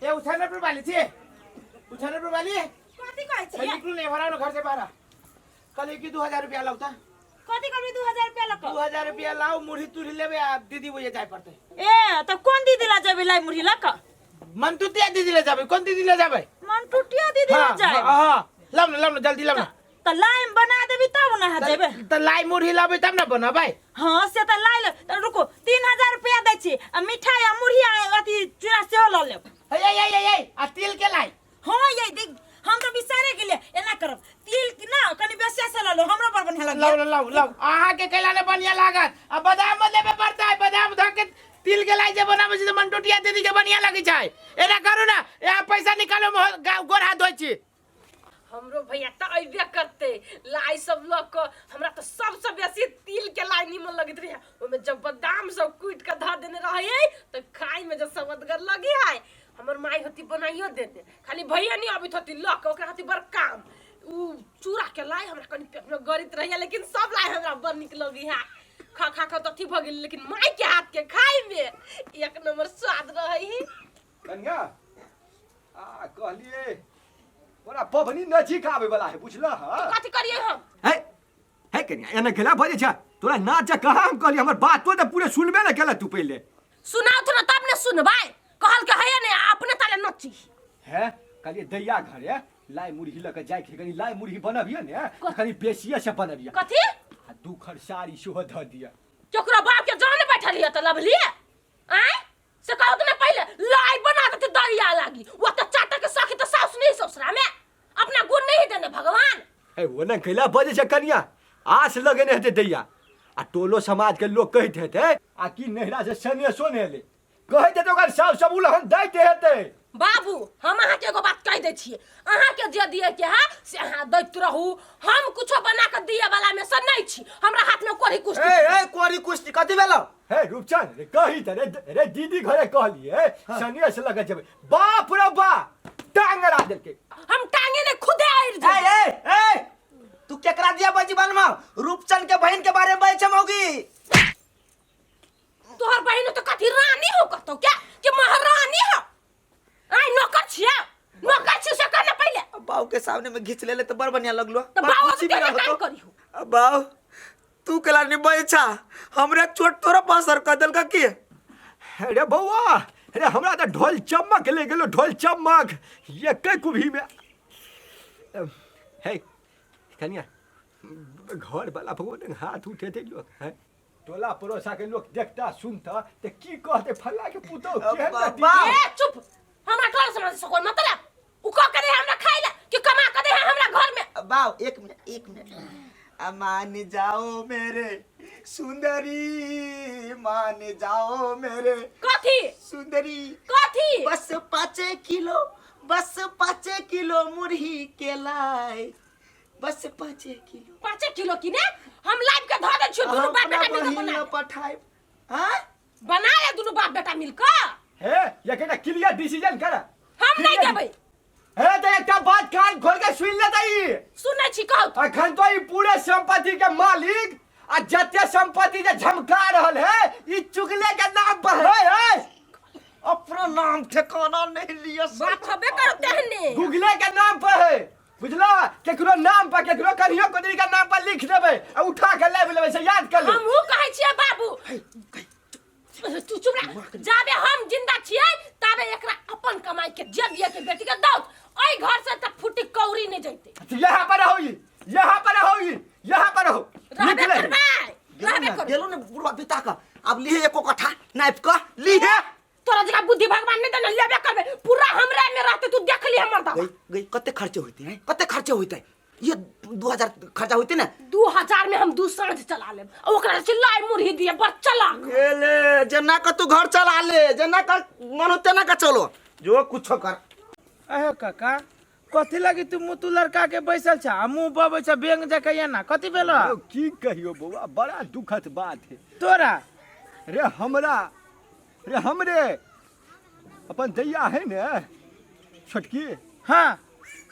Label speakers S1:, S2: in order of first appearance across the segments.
S1: ए उछाने पर वाली छी, उछाने पर वाली।
S2: कथी कहै
S1: ए,
S2: छी?
S1: निकलू नहीं भरा घर से बाहर। कल की 2000 रुपया लाओ ता।
S2: कथी करबी 2000 रुपया लक?
S1: 2000 रुपया लाओ, मुरही तुरही लेबे आ दीदी वो जाय पड़ते।
S2: ए त कोन दीदी ला जेबी लाई मुरही लक?
S1: मन टूटिया दीदी ले जाबे। कोन दीदी ले जाबे?
S2: मन टूटिया दीदी ला
S1: हाँ,
S2: जाय।
S1: हाँ, हाँ, लाओ ना, लाओ ना, जल्दी लाओ ना।
S2: त लाइम बना देबी तब ना जेबे।
S1: त लाई मुरही लाबे तब ना बनाबै।
S2: हाँ से त लाई ले। त रुको, 3000 रुपया दै छी आ मिठाई आ मुरही आ अथी चूड़ा सेहो ल लेब।
S1: हे हे हे हे, आ तिल के लाई?
S2: हाँ ये देख, हम तो बिसारे गेलिए। एना करब, तिल के ना कनी बेसिया से ल लो, हमरो बड़ बढ़िया लग।
S1: लाओ लाओ लाओ, अहाँ के कैला ने बढ़िया लागत आ बादाम लेबे पड़तै। बादाम धऽ के तिल के लाई जे बनाबै छी त मनटुटिया दीदी के बढ़िया लगै छै। एना करू ना, यहाँ पैसा निकालो, गोर हाथ धोइ छी।
S3: हमरो भैया तऽ अयबे करतै लाई सब लऽ कऽ। हमरा तऽ सबसँ बेसी तिल के लाई निमन लगैत रहै। ओहिमे जब बादाम सब कुटि कऽ धऽ देने रहै है तऽ खायमे जे सवदगर लगे है। हमर माय होती बनाइयो देने, खाली भैया नहि अबैत होती लऽ कऽ, ओकरा होती बड़ काम। उ चूड़ा के लाई हमरा कनि पेटमे गड़ैत रहैया, लेकिन सब लाई हमरा बड़ नीक लगै है। खा खा कऽ तऽ अथी भऽ गेल, लेकिन माय के हाथ के खायमे एक नंबर स्वाद रहै है।
S4: कन्या आ कहलिए बड़ा पबनी नजीक आवे वाला है, बुझल है?
S3: तो कथी करिए हम?
S4: है है कन्या, एना गेला भजे छै तोरा नाच कहाँ। हम कहलिए हमर बात तो पूरे सुनबे न केला तू पहिले।
S3: सुनाउ तो ना तब ने सुनबै। कहल के है ने अपने ताले नची
S4: है। कहलिए दैया घरे लाई मुरही लऽ के जाय के, कनी लाई मुरही बनबियै ने तऽ कनी बेसिए से बनबियै।
S3: कथी?
S4: आ दू खर साड़ी सेहो धऽ दिअ।
S3: केकरो बाप के जान बैठल है तऽ लभलिए आय से कहू तो ना पहले लाई बना देते दरिया लागी। वो तो चाटा के सखी तो साउस नहीं, ससुरा में अपना गुण नहीं देने भगवान।
S4: ए वो ना कैला बजे छै कनिया, आस लगेने हेतै दैया आ टोलो समाज के लोग कहैत हेतै आ कि नहिरा से सनेसो ने एलै, कहैत हेतै ओकर साउस सब उलहन दैत हेतै।
S3: बाबू, हम अहाँके एगो बात कहि दै छियै, अहाँके जे दिए के है से अहाँ दैत रहू, हम कुछो बना के दिए वाला में से नहीं छी। हमरा हाथ में कोरी कुछ।
S5: ए ए, कोरी कुश्ती कथी भेलो?
S4: हे रूपचंद रे, कही त रे, रे दीदी घरे कहलिए सनेस लगे जेबै, बाप रे बा टांग अड़ा देलकै।
S3: हम टांगे ने खुदे आइर
S5: ए
S3: जेबै।
S5: ए ए, तू केकरा दिया बजी बनमा? रूपचंद के बहन के बारे में बजे छे मौगी।
S3: तोहर बहिन तो कथी रानी हो कतौ क्या कि महारानी हो? आइ नौकर छिया, नौकर छियो से कहना पहिले।
S5: अब बाऊ के सामने में घिच ले ले तो बड़ बढ़िया लगलो।
S3: तो
S5: बड़
S3: बाऊ
S5: खुशी भी
S3: के
S5: रहतो।
S3: काम करियो।
S5: अब बाऊ तू केला निभाई छा, हमरा चोट तोरा पास सर कदल का की?
S4: अरे बौआ अरे, हमरा तऽ ढोल चम्मक ले गेलो, ढोल चम्मक एके कुभी में। हे कनिया, घर वाला भगवान हाथ उठेते लोग है, टोला पड़ोसा के लोग देखता सुनता तऽ की कहते, फल्ला के पुतोह केहन
S5: बाबा।
S4: बेटी?
S3: ए चुप, हमरा टोला समाज से कोई मतलब? उ कह के दे हमरा खाइ ला कि कमा के दे हमरा घर में।
S5: अब बाऊ एक मिनट, एक मिनट। आ मान जाओ मेरे सुंदरी, मान जाओ मेरे
S3: कथी?
S5: सुंदरी।
S3: कथी?
S5: बस 5 किलो, बस 5 किलो मुरही के लाए, बस 5 किलो।
S3: 5 किलो की ने हम लाइव के धऽ दै छियौ, दुनू बाप
S5: अपना
S3: बेटा मिलके
S5: बहिन
S3: बना
S5: ल
S3: ले।
S5: पठाए। हाँ
S3: बना ले दुनू बाप बेटा मिलके।
S4: हे ये क्लियर डिसीजन कर।
S3: हम नहीं देबै।
S4: हे तो एकटा बात कान खोल के सुन ले तई।
S3: सुनै छी, कहू।
S4: अखन तो ई पूरे संपत्ति के मालिक आ जते संपत्ति जे झमका रहल है ई चुगले के नाम पर है, है।
S5: अपना नाम ठिकाना नहीं लिया।
S3: बात हबे करो तेहने।
S4: गुगले के नाम पर है, बुझला? केकरो नाम पर, केकरो करियो कोदरी के नाम पर लिख देबै आ उठा के लाबि लेबै, से याद कर ले।
S3: हमहू कहै छियै बाबू, तू चुप रह। जाबे हम जिंदा छियै ताबे एकरा अपन कमाई के जे दिए के बेटी के दौत, एहि घर से त फूटी कौड़ी नहीं जैते।
S4: तो यहाँ पर रहो, ई यहाँ पर रहो, ई यहाँ पर रहो।
S3: रहबे
S4: निकले।
S3: करबै, रहबे
S5: गेलो
S3: करबै।
S5: गेलो ने बुढ़वा बिता का, अब लिहे एको कट्ठा नापि कऽ लिहे।
S3: तोरा जगह बुद्धि भगवान नहीं देने, लेबे करबै पूरा हमरा में रहते, तू देख ली हमर दावा।
S5: गई गई, कते खर्चे होते हैं, कते खर्चे होते हैं? ये 2000 खर्चा होते ना?
S3: 2000 में हम 2 साँझ चला लेब आ ओकरा चिल्लाई मुरही दिए बड़ चलाक।
S5: ए ले, जेना का तू घर चला ले, जेना का मन हो तेना का चलो, जो कुछो कर।
S1: अहे काका, कथी लगी तू मुँह तू लड़का के बैसल छ आ मुँह बबै छ बेंग जका एना, कथी भेलो?
S4: यौ, की कहियो बौआ, बड़ा दुखद बात है।
S1: तोरा?
S4: रे हमरा, रे हमरे अपन दैया है ने छोटकी।
S1: हाँ।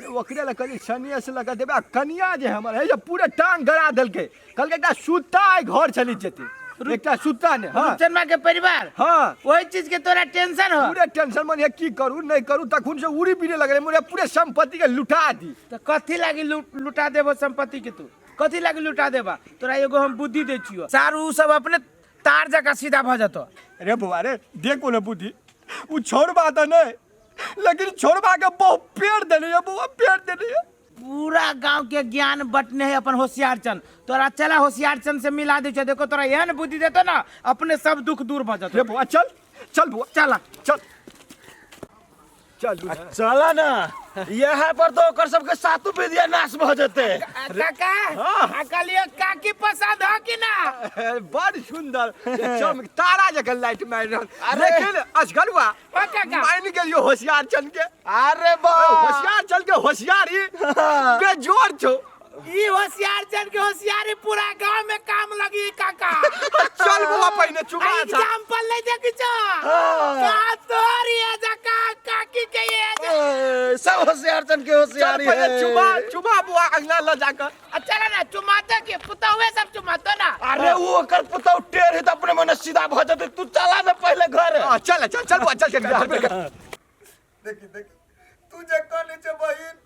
S4: रे ओकरे लग कहलियै सनेस लगा देबै आ कनिया जे हमर है जे पूरे टांग गड़ा देलकै, कहलकै एकटा सुता आइ घर चलि जेतै। एकटा सुत्ता ने। हाँ।
S1: रूपचनमा के परिवार।
S4: हाँ।
S1: ओहि चीज के तोरा टेंशन हो।
S4: पूरे टेंशन मन है, की करू नहीं करू, तखन से उड़ी बीड़े लगले मोरे पूरे संपत्ति के लुटा दी।
S1: तो कथी लागी लुटा देबो संपत्ति के? तू कथी लागी लुटा देबा? तोरा एगो हम बुद्धि दै छियो, सार उ सब अपने तार जकाँ सीधा भऽ जेतो।
S4: अरे बौआ रे, देखो ना बुद्धि, उ छोड़बा तऽ नहीं, लेकिन छोड़बा के बहुत पेड़ देने है बौआ, पेड़ देने है।
S1: पूरा गांव के ज्ञान बटने है अपन होशियार चंद। तोरा चला होशियार चंद से मिला दे छो, देखो तोरा एहन बुद्धि देतो ना अपने सब दुख दूर भ जतो।
S4: रे बौआ चल चल बौआ,
S1: चला
S4: चल चल।
S6: चला ना, यहाँ पर तो ओकर सबके सातु विद्या नाश भ जेते।
S1: काका, आ कहलियो काकी पसंद हो कि ना?
S4: बड़ सुंदर चमक तारा जगह लाइट मारि रहल। लेकिन असगरुआ
S1: ओ काका
S4: मान गेलियो होशियार चंद के।
S6: अरे बा
S4: होशियार चंद के होशियारी बेजोड़ छो।
S1: ई होशियार चंद के होशियारी पूरा गांव में काम लगी काका।
S4: चल बौआ पहिने चुमा छा।
S1: एग्जांपल नहीं देखी छो का तोरी है जा का काकी के ये जा।
S6: सब होशियार चंद के होशियारी
S4: चल पहिले
S6: है।
S4: चुमा चुमा बुआ अंगना ल जाकर।
S1: अच्छा ना चुमाते के पुतौए सब चुमातो ना।
S6: अरे वो ओकर पुतौ टेढ़ है त अपने मने सीधा भ जेते, तू चला ना पहले घर।
S4: चल चल चल बुआ चल चल।
S7: देखी देखी तू जे कहने छे बहिन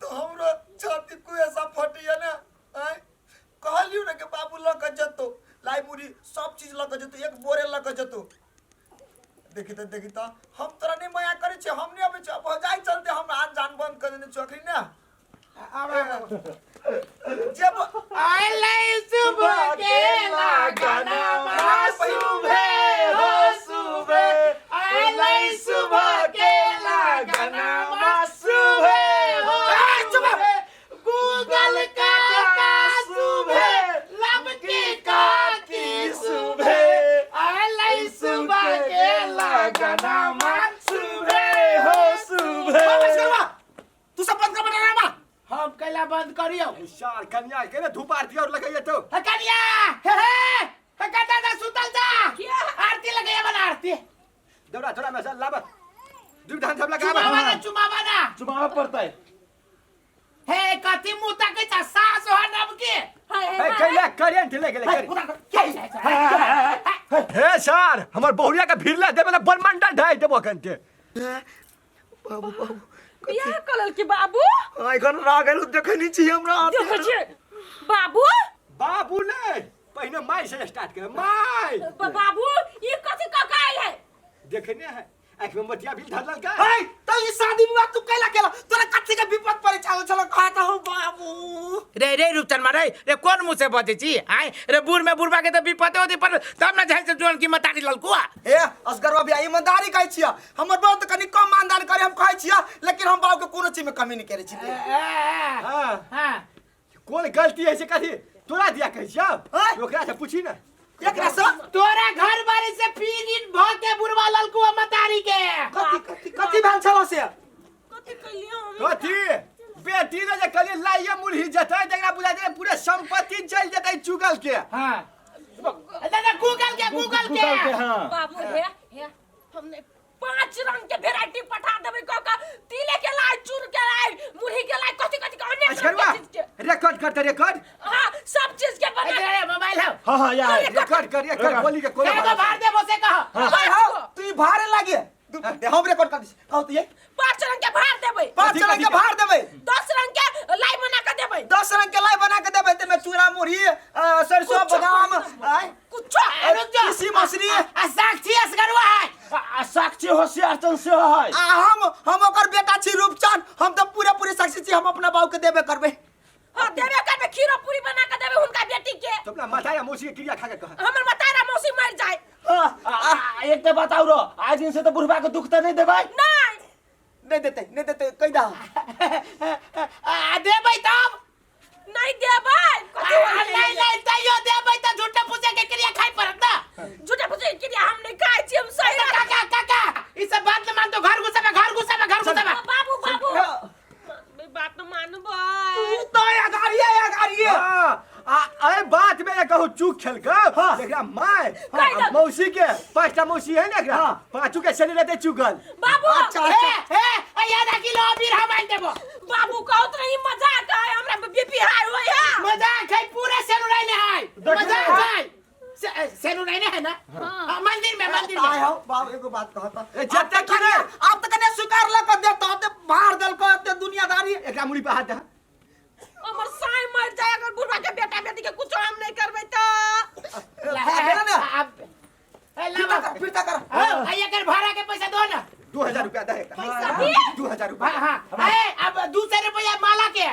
S7: तो हमरो छाती को ऐसा फटिया ना। आय कहलियो ना के बाबू ल के जतो लाई मुरी सब चीज ल के जतो, एक बोरे ल के जतो। देखी त देखी त हम तोरा नहीं माया करे छे, हम नहीं अबे छे भजाई चलते हम आन जान बंद कर देने चौकरी ना। जब
S1: आले सुबह के लगना सुबह हो सुबह, आले सुबह के लगना सुबह हो सुबह, गूगल काका सुबह, लब की काकी सुबह, आले सुबह के लगना सुबह हो सुबह।
S7: तू सब बंद कर बना ना।
S1: हम कैला बंद करियो?
S4: सार कन्या के ना धूप आरती और लगाइए तो।
S1: हे कन्या, हे हे हे दादा सुतल जा, आरती लगाइए बना आरती।
S4: दौड़ा थोड़ा में लाब दुई धान सब लगाब।
S1: चुमावा ना, चुमावा ना,
S6: चुमावा पड़ता है।
S1: हे कथी मुंह ताकै छ सास हो नब के।
S4: हे कैला करेंट ले गेलै। हे सार हमर बहुरिया के भिरला देबे ना बनमंडल ढाई देबो कंते।
S7: बाबू बाबू
S3: बियाह कलल की बाबू?
S7: एखन रह गेल देखै नहीं छी हमरा।
S3: देखै छी बाबू?
S4: बाबू नहीं, पहिने माय से स्टार्ट कर। माय
S3: बाबू ई कथी क के आयल है?
S4: देखने है आँख में मोतिया बिल धरल का।
S5: ए त ई शादी विवाह तू कैला केला? तोरा कथी के विपद पड़े छल छल कहत हो बाबू।
S1: रे रे रूपचन रे रे कोन मुंह से बजै छी? आय रे बूढ़ में बुढ़बा के त विपदे होती पर तब ना जाइ से जोन की मतारी ललकुआ।
S7: ए असगरवा भैया ईमानदारी कहै छिया, हमर बाबू त कनी कम ईमानदारी करे हम कहै छिया, लेकिन हम बाबू के कोनो चीज में कमी नहीं करे छी।
S4: हां
S1: हां
S4: कोन गलती है से कथी तोरा दिया कहै छिया? ओकरा से पूछी ना।
S5: एकरा से
S1: तोरा घर बारी से पीरिन भ के बुढ़वा ललकुआ मतारी के।
S5: कथी कथी कथी भेल छल से?
S3: कथी कहलियो हम?
S4: कथी बेटी ने जे कहलिए लाइए मुरही जतै तकरा बुझा दे पूरे संपत्ति चल जतै चुगल के।
S1: हां दादा गूगल के, गूगल के।
S6: हां
S3: बाबू हे हे हमने 5 रंग के वैरायटी पठा देबै क क, तिले के लाई, चूर के लाई, मुरही के लाई, कथी कथी के अनेक रंग के चीज के।
S4: रिकॉर्ड करते रिकॉर्ड।
S3: हां सब चीज के बना।
S1: अरे मोबाइल हो।
S6: हां हां यार
S4: रिकॉर्ड कर रिकॉर्ड बोली के कोनो
S1: को भार देबो से कह।
S5: हां तू ई भारे लागे हम रिकॉर्ड कर दिस। कहू त ये
S3: 5 रंग के भार देबै।
S5: 5 रंग के भार देबै।
S3: 10 रंग के लाई बना के देबै।
S5: 10 रंग के लाई बना के देबै ते में चूड़ा मुरही सरसों बादाम
S3: कुछो
S5: तीसी मसरी
S1: आ साक्षी असगरवा है।
S6: आ साक्षी होशियार चंद से है।
S5: आ हम ओकर बेटा छी रूपचंद, हम त पूरा पूरी साक्षी छी, हम अपना बाबू के देबे करबै।
S3: हां देबे करबै, खीरो पूरी बना के देबै हुनका बेटी के।
S4: तो अपना मातारा मौसी के क्रिया खा के कह।
S3: हमर मातारा मौसी मर जाए।
S6: एक तो बताऊ रो, आज दिन से तो बुढ़बा के दुख त नहीं देबै?
S3: नहीं
S5: नहीं देते, नहीं देते कहि दा।
S1: आ देबै तब?
S3: नहीं देबै। कथी होई?
S1: नहीं नहीं तैयो देबै त झूठा फूसे के क्रिया खाइ पड़त ना।
S3: झूठा फूसे के क्रिया हम नहीं खाइ छी, हम सही।
S1: काका काका ई सब बात न मान तो घर घुसाबे, घर घुसाबे, घर घुसाबे।
S3: बाबू बाबू बात न मानबै।
S5: तू त अगाड़िए अगाड़िए।
S4: हां आ बात में कहू चूक खेल के एकरा my मौसी के 5टा मौसी है ना एकरा, पांचू के शरीर रहते चुगल।
S3: बाबू
S5: अच्छा
S1: हे हे याद राखी लो अबीर हम आइन देबो।
S3: बाबू कहत रही मजाक है, हमरा बीपी हाई होय है।
S1: मजाक है पूरा सेलुलाई ने है मजाक है। सेनू नहीं ना है ना? हाँ, मंदिर में, मंदिर में।
S5: आय हो बाप, एगो बात कहता।
S4: ए, जते की रे?
S5: आप तो कने स्वीकार ल कर देता ते बाहर दल को ते दुनियादारी।
S4: एकरा मुड़ी पे हाथ दे।
S3: हमर साय मर जाए अगर बुढ़वा के बेटा बेटी के कुछ हम नहीं करबै त।
S5: ना ना।
S1: अब ए, लावा।
S5: फिर कर, फिर कर।
S1: हाँ, आ, एकर भाड़ा के पैसा दो ना।
S4: 2000 रुपया दे एकरा।
S3: पैसा?
S4: 2000 रुपया।
S1: हाँ हाँ, ए, अब 200 रुपया माला के।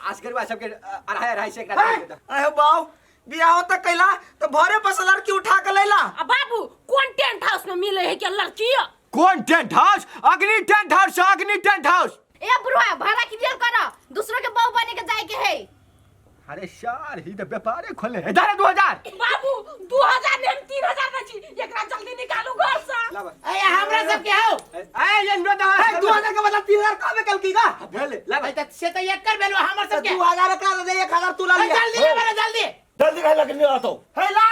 S4: असगरवा सबके अढ़ाई अढ़ाई सौ एकरा दे दे।
S5: आय हो बाप, बियाह त कैला तो भरे पर लड़की उठा के लैला।
S3: आ बाबू, कौन टेंट हाउस में मिले है क्या लड़की?
S4: कौन टेंट हाउस? अग्नि टेंट हाउस, अग्नि टेंट हाउस।
S8: ए बुढ़वा, भाड़ा क्लियर कर, दूसरों के बहू बने के जाए के है।
S4: अरे यार, ही तो व्यापारे खोले है। दादा 2000।
S3: बाबू 2000 ने हम 3000 दै छी, एकरा जल्दी निकालू घर से।
S4: लावा।
S1: ए, हमरा सबके हो।
S4: ए, ये नो दा।
S5: ए, 2000 के बदला 3000 काबे कल की का?
S4: भेले, लावा।
S1: ए, त से त एकर भेलो हमर सबके।
S5: 2000 एकरा दे, 1000 तू ला
S1: ए,
S5: लिया।
S1: जल्दी ले बड़ा, जल्दी।
S6: जल्दी कहे लगे नहीं आता।
S5: हे ला।